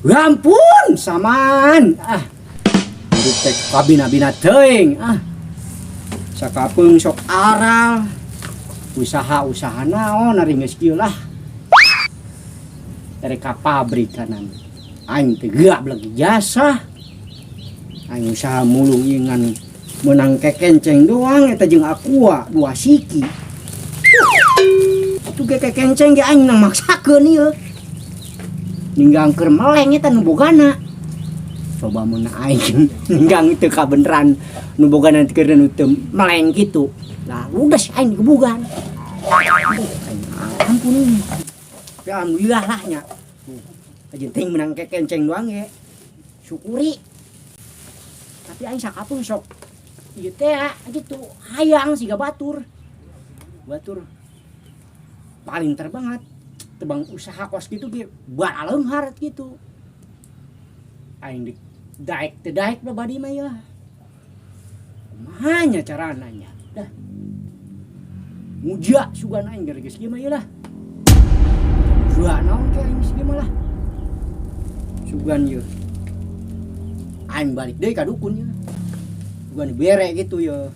Ampun, saman. Ah. Hirup teh kabina-bina teuing ah. Sakapeung sok aral. Usaha-usaha naon ari geus kieu lah. Dari ka pabrik kanan. Aing teh gablek jasa. Aing usaha mulung ieu ngan meunang kekenceng doang eta jeung aqua dua siki. Atuh ge kekenceng ge aing nang maksakeun ieu. Ninggang keur meleng eta nu bogana. Coba mun aing ninggang teu kabeneran nu bogana teu keur nu teu meleng kitu. Lah ludes aing digebugan. Ampun. Tapi alhamdulillah lah nya. Aja teuing menang kekenceng doang ge. Syukuri. Tapi aing sakapeung sok ieu teh gitu hayang siga batur. Batur paling terbanget tebang usaha kos gitu ge baraleunghar gitu. Aing di daek teu daek mah badi mah ya. Kumaha nya carana nya? Dah. Muja sugan aing geus kieu mah ieu lah. Muja naon ke aing geus kieu mah lah. Sugan ieu. Aing balik deui ka dukun ieu. Sugan bere gitu ieu.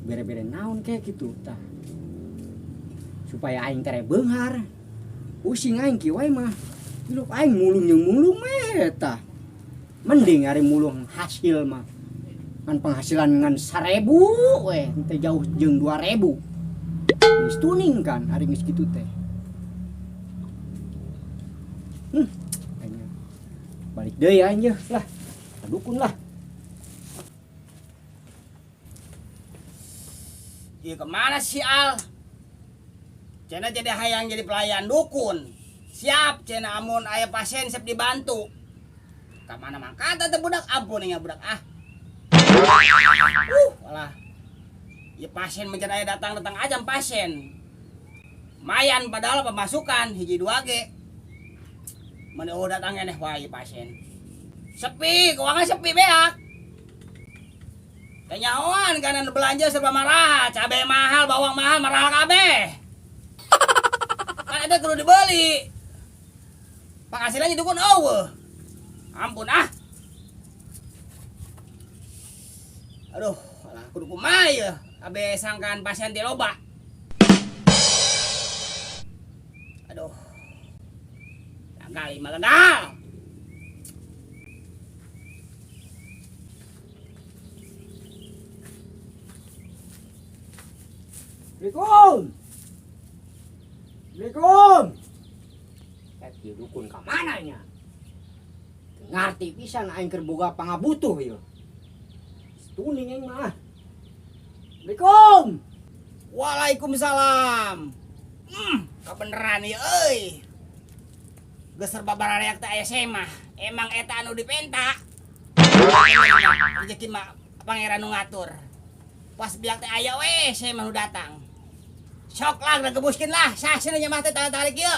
Bere-bere naon ke gitu tah. Supaya aing tere beunghar. Pusing aing kieu wae mah. Hirup aing mulung jeung mulung we tah. Mending ari mulung hasil mah. Ngan penghasilan ngan 1000 we, teu jauh jeung 2000. Geus tuning kan ari geus kitu teh. Aing balik deui aing ye lah. Ka dukun lah. Ieu kemana si Al? Cenah jadi hayang jadi pelayan dukun. Siap cenah amun aya pasien siap dibantu. Ka mana mangkata teh budak, ampun nya budak ah. Walah. Ieu pasien mencan aya datang-datang aja pasien. Mayan padahal pemasukan hiji dua ge. Mun eueuh datang keneh wae ieu pasien. Sepi, keuangan sepi beak. Kenyaoan kana nu belanja serba marah, cabe mahal, bawang mahal, marah kabeh. Kan eta kudu dibeli. Penghasilannya dukun eueuh. Ampun ah. Aduh, alah kudu kumaha ieu? Abe sangkaan pasien teh loba. Aduh. Gagal mah gagal. Assalamualaikum. Assalamualaikum. Ieu dukun ka mana nya? Teu ngarti pisan aing keur boga pangabutuh ieu. Tuning aing mah. Assalamualaikum. Waalaikumsalam. Kebeneran ieu euy. Geus serba barareak teh aya semah. Emang eta anu dipenta. Rezeki mah pangeran nu ngatur. Pas biak teh aya we semah nu datang. Sok lah gebuskeun lah, sah cenah nya mah teh tarik ieu.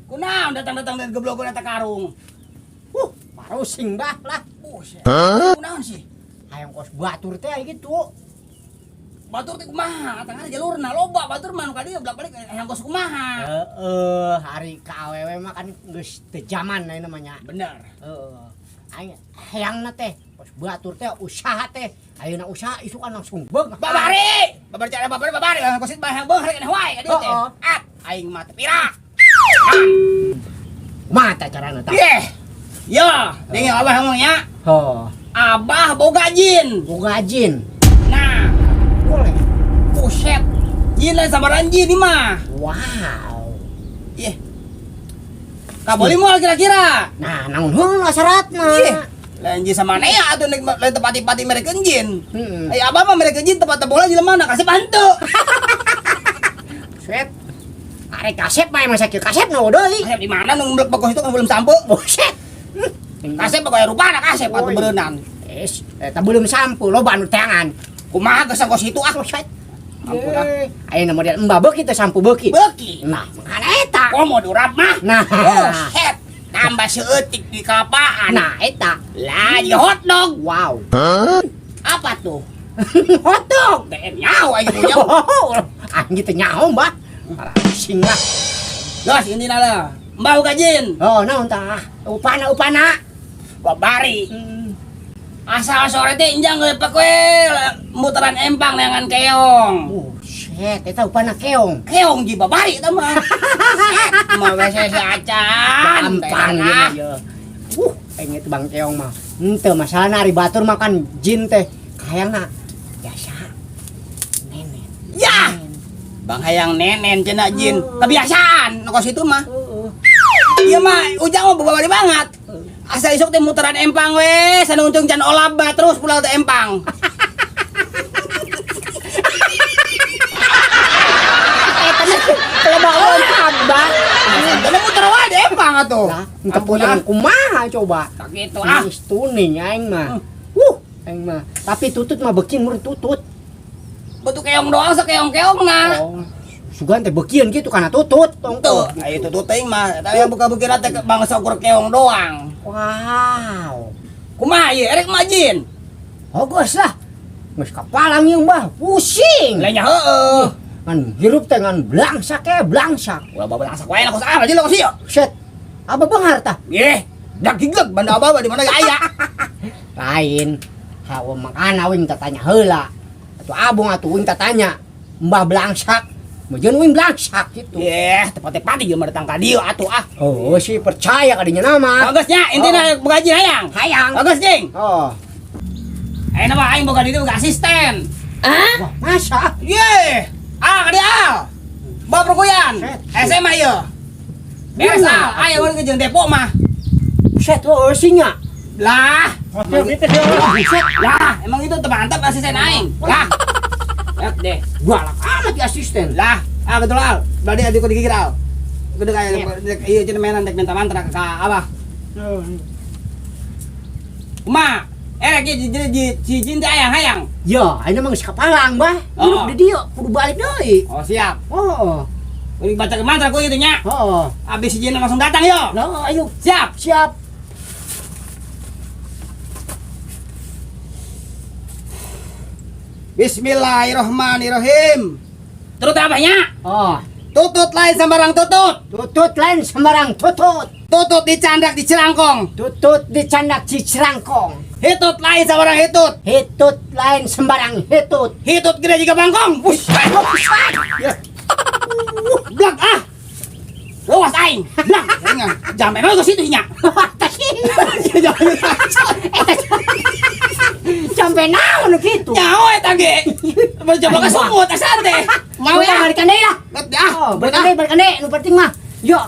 Kunaon datang-datang dari geblogon eta karung. Parusing bah lah. Buset. Kunaon sih? Hayang kos batur teh gitu. Batur teh kumaha? Tengah jalurna loba batur mah nu ka dieu bolak-balik hayang kos kumaha? Heeh, hari ka awewe mah kan geus teu jaman ayeuna mah nya. Bener. Heeh. Aing hayangna teh kos batur teh usaha teh. Ayeuna usaha isukan langsung beung. Babari! Babari cara babari babari kos itu hayang beung hari keneh wae ka dieu teh. Heeh. At aing mah teu pira. Kumaha teh carana tah? Yeh. Ya, dengar abah ngomong ya. Oh. Abah boga jin. Boga jin. Nah, boleh. Buset. Jin lain sambaran jin ini mah. Wow. Ih. Kaboli moal kira-kira. Nah, naon heula syaratna? Ih. Lain jin sama nea atuh lain tepati-pati mereka jin. Heeh. Ai abah mah mereka jin tempat bola jelema mana kasih bantu. Set. Arek kasep mah emang sakit kasep na deui. Kasep di mana nu ngemblek bagus itu kan belum sampo. Buset. Kasep pokoknya rupana kasep atuh Oi. berenang. Es, eta belum sampo loba anu teangan. Kumaha geus kos itu ah. Buset. Ampun ah. Ayeuna model embah beuki teh sampo beuki. Beuki. Nah, makana eta. Komo durap mah. Nah. Buset. Tambah seutik di kelapaan. Nah, eta. Lah, jadi hotdog. Wow. Hah? Apa tuh? Hotdog. Teh nyaho aing punya. Anjing teh nyaho, Mbah. Alah, pusing lah. Los intina lah. Mbah gajin. Oh, naon tah? Upana upana. Babari. Asal sore teh injang geus pek we muteran empang neangan keong. Buset, eta upana keong. Keong ji babari eta mah. Mah wese si acan. Gampang Ah. ieu mah. Aing itu bang keong mah. Henteu masalahna ari batur makan jin teh kahayangna biasa. Nenen. Ya. Bang hayang nenen cenah jin. Kebiasaan nu kos itu mah. Heeh. Ieu mah ujang mah babari banget. Asa isuk teh muteran empang we, sana untung can olaba terus pulau teh empang. Eta mah kelebaan abah. Kana muter wae di empang atuh. Lah, henteu puyeng kumaha coba. Tak gitu ah. Geus tuning aing mah. Aing mah. Tapi tutut mah beuki meureun tutut. Bentuk keong doang sakeong-keong na. Oh. Sugan teh beukieun kitu kana tutut. Tuh, ayo tutut teuing mah. Eta yang buka beuki teh bangsa ukur keong doang. Wow. Kumaha ieu erek mah jin? Oh, geus lah. Geus kapalang ieu mbah, pusing. Lah nya heueuh. Ngan hirup teh ngan blangsak ke blangsak. Ulah bablangsak wae lah kos ah jin kos ieu. Set. Apa beunghar tah? Ih, dak gigleg banda abah di mana aya. Lain. Hawa makana wing tatanya heula. Atuh abong atuh wing tatanya. Mbah blangsak. Meujeun wing blangsak gitu. Yeh, tepat-tepat ieu mah datang ka dieu atuh ah. Oh, sih percaya kadinya nama. Bagus nya, intina boga jin hayang. Hayang. Bagus jing. Oh. Ayeuna mah aing boga diri boga asisten. Wah, masa? Ye. Ah, ka dieu al. Bawa perkuyan. Set. SMA ieu. Beres al, aya mun jeung depo mah. Buset, oh sinya. Lah. Buset. Lah, emang itu teu mantap asisten aing. Lah. Lihat deh. Galak amat ya asisten. Lah, ah betul al. Berarti adik digigir al. Gede kayak iya cenah mainan dek minta mantra ka abah. Kumaha? Lagi si jin teh hayang hayang. Ya, ayeuna mah geus kapalang, Bah. Oh. Hirup di dieu kudu balik deui. Oh, siap. Oh. Kudu baca mantra ku ieu nya. Oh. Abis si jin langsung datang yo. Lah, ayo. Siap. Siap. Bismillahirrahmanirrahim. Turut abahnya. Oh. Tutut lain sembarang tutut. Tutut lain sembarang tutut. Tutut dicandak di cerangkong. Tutut dicandak di cerangkong. Hitut lain sembarang hitut. Hitut lain sembarang hitut. Hitut gede juga bangkong. Buset. Ya. Blak ah. Luas aing. Blak. Jampe mah geus situ nya. Sampai naon nu kitu? Nyaho eta ge. Coba ka sumut asa teh. Mau ya balikan deui lah. Ah, Oh, balikan deui, nu penting mah. Yo,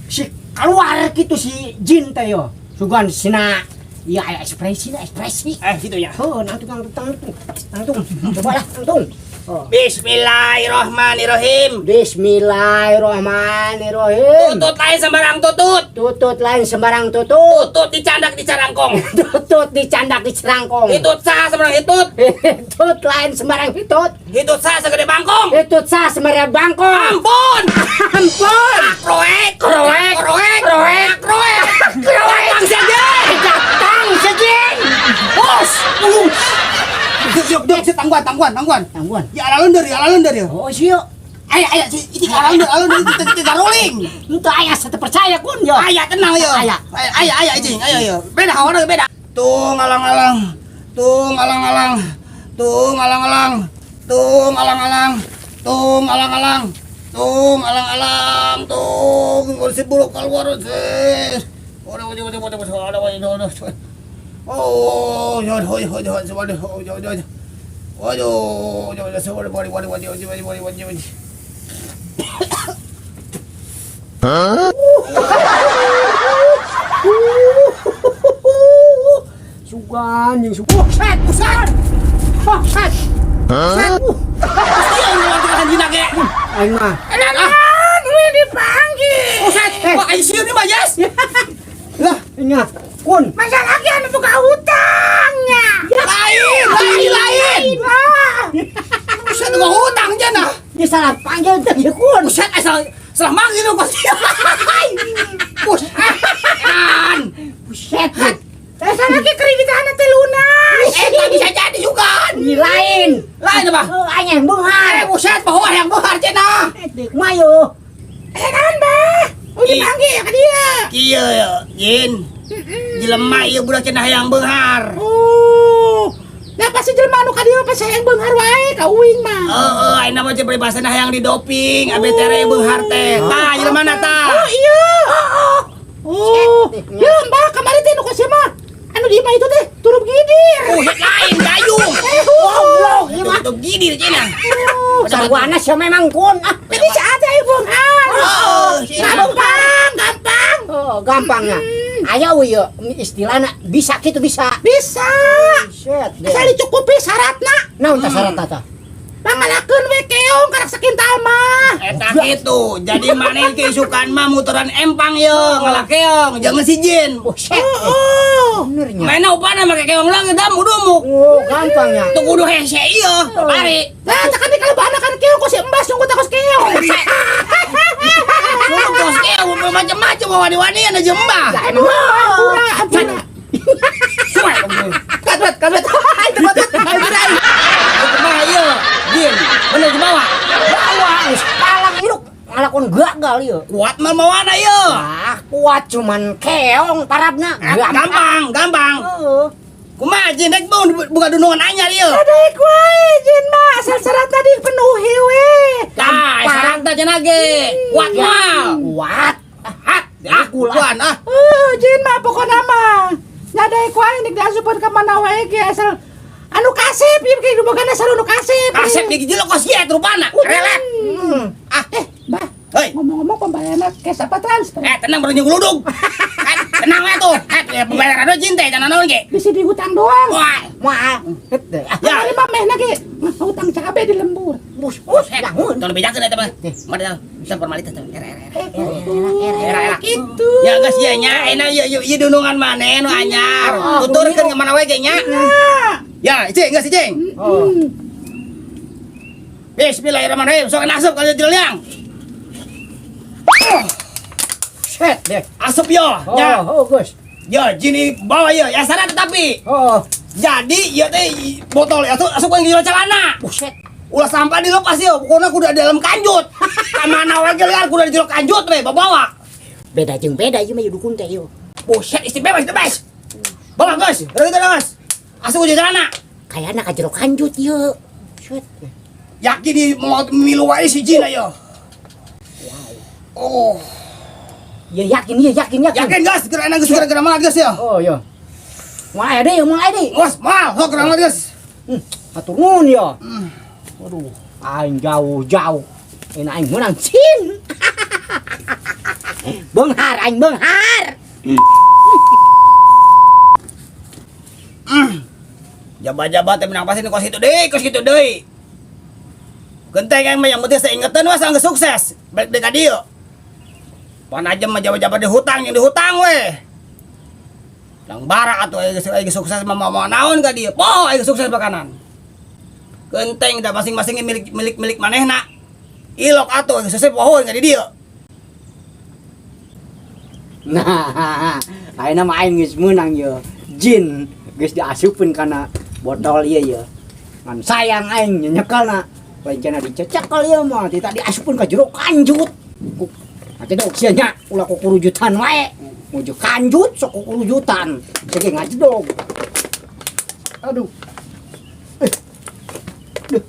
si keluar kitu si jin teh yo. Sugan sina iya aya ekspresi lah, ekspresi. Gitu ya. Oh, nangtung nangtung nangtung. Nangtung. Coba lah, nangtung. Oh. Bismillahirrahmanirrahim. Bismillahirrahmanirrahim. Tutut lain sembarang tutut. Tutut lain sembarang tutut. Tutut dicandak di carangkong. Tutut dicandak di cerangkong. Hitut sah sembarang hitut. Hitut lain sembarang hitut. Hitut sah segede bangkong. Hitut sah sembarang bangkong. Ampun. Ampun. Kroek, Kroek. kroek, Kroek. kroek. Kroek. Datang sejeng. Datang sejeng. Bos. Siap, siap, siap, tangguan, tangguan, tangguan. Tangguan. Ya ala lender, ya ala lender ya. Oh, sieu. Aya, aya, si itu ala lender, ala lender itu rolling. Itu aya satu percaya kun yo. Aya tenang yo. Aya. Aya, aya, ijing, ayo yo. Beda hawana beda. Tung alang-alang. Tung alang-alang. Tung alang-alang. Tung alang-alang. Tung alang-alang. Tung alang-alang. Tung si buruk keluar sih. Waduh, waduh, waduh, waduh, waduh, waduh, waduh. Oh, ya, ya, ya, ya, waduh, ya, ya, ya. Waduh, ya, ya, waduh, waduh, waduh, waduh, waduh, waduh, waduh, waduh. Hah? Sugan jeung sugan. Set, buset. Set. Set. Aing mah. Enak dipanggil. Buset, wah aing sieun mah, Yes. Lah, ingat. Kun. Masa lagi anu buka hutangnya. Lain, lain, lain. Buset, buka hutang cenah. Dia salah panggil teh ya kun. Buset, asal salah manggil lu pasti. Buset. Buset. Masa lagi kreditan teh lunas. Eta bisa jadi juga. Ini lain. Lain apa? Oh, aing yang beunghar. Buset, bahwa yang beunghar cenah. Mah Kumaha yo? Eh naon bah? Udah dipanggil ka dia. Kieu Jin. Jelema ieu budak cenah hayang beunghar. Oh. Nah pasti jelema anu ka dieu pasti hayang beunghar wae ka uing mah. Heeh, ayeuna mah jeung peribahasana hayang didoping, abe tere beunghar teh. Tah, jelema na tah. Oh iya. Oh. Ya mbah kamari teh nu ka sia mah. Anu di imah itu teh turup gidir. Oh, lain gayung. Goblok ieu mah. Tutup gidir cenah. Sarwana sia memang kun ah. Jadi saat aya beunghar. Oh, Gampang, gampang. Oh, gampangnya. Aya we ieu istilahna bisa kitu bisa. Bisa. Set. Asal dicukupi syaratna. Naon tah syaratna tah? Pangalakeun we keong karak sakintal mah. Eta kitu. Jadi maneh ke isukan mah muteran empang ye, ngalah keong, jangan si Jin. Oh, set. Oh. Benernya. Mana upana make keong lang damu dumuk. Oh, gampangnya. Tuh kudu hese ieu, pari. Nah, cak kan kalau bahan kan keong kok si embas nunggu takos keong. Nunggu kos keong macam-macam wani-wanian aja mbah. Aduh, ampura, ampura. Suwe. Katwet, katwet. Itu katwet. Ampura. Kumaha ieu? Jin, bener dibawa. Bawa geus palang hirup ngalakon gagal ieu. Kuat mah mawana ieu. Ah, kuat cuman keong parabna. Gampang, gampang. Heeh. Kumaha Jin rek mau buka dunungan anyar ieu. Ada wae Jin mah asal syaratna dipenuhi we. Tah, syaratna cenah ge. Kuat mah. Kuat. Hat, aku lah. Ah. Jin mah pokona mah. Nyadaek wae nek diasupkeun ka mana wae ge asal anu kasep ieu ge bogana sarua anu kasep. Kasep di jelek kos ieu rupana. Relek. Ah, bah. Hei. Ngomong-ngomong pembayaran cash apa transfer? Tenang baru nyuludug. Tenang we tuh. Pembayaran do cinta jangan naon ge. Bisa dihutang doang. Wah. Moal. Ya. Kamari mah mehna ge hutang cabe di lembur. Bus, bus, bangun. Tolong bejakeun eta mah. Mana bisa formalitas tuh. Era era era. Era era. Gitu. Ya geus ieu nya, enak ieu ieu dunungan maneh nu anyar. Tuturkeun ka mana we ge nya. Ya, cing geus cing. Oh. Bismillahirrahmanirrahim. Sok asup ka jero liang. Set deh. Asup yo. Ya. Oh, geus. Ya, jini bawa yo. Ya syarat tapi. Oh. Jadi ieu teh botol asup asup ka jero celana. Buset. Ulah sampah dilepas yo, pokoknya kudu di dalam kanjut. Ka mana wae ge liar kudu di jero kanjut we, bawa. Beda jeung beda ieu mah dukun teh ieu. Buset istimewa the best. Bawa geus, reukeun geus. Asup ke celana. Kayana ka jero kanjut ieu. Set. Yakin di mau milu wae si jin ayo. Wow. Oh. Ya yakin, ya yakin, yakin. Yakin guys, geura geus geura geus geus ya. Oh iya. Moal aya deui, moal aya deui. Ngos, moal, sok geura geus. Hatur nuhun ya. Waduh, aing jauh-jauh. Enak aing menang cin. Beunghar aing beunghar. Jaba-jaba teh menang pasti kos kitu deui, kos kitu deui. Genteng aing mah yang penting seingetan wah sanggeus sukses. Balik deui ka dieu. Pan aja mah jaba-jaba di hutang yang di hutang weh. Lang barak atuh aing sukses mah mau naon ka dieu. Poho aing sukses bakanan. Genteng da masing-masing milik milik manehna. Ilok atuh aing sukses poho ka di dieu. Nah, ayeuna mah aing geus meunang ye. Jin geus diasupkeun kana botol ieu ye. Ngan sayang aing nyekelna. Rencana dicecekel ieu mah teh tadi asupkeun ka jero kanjut. Ngajedog sia nya ulah kukurujutan wae. Muju kanjut sok kukurujutan. Sege ngajedog. Aduh. Duh.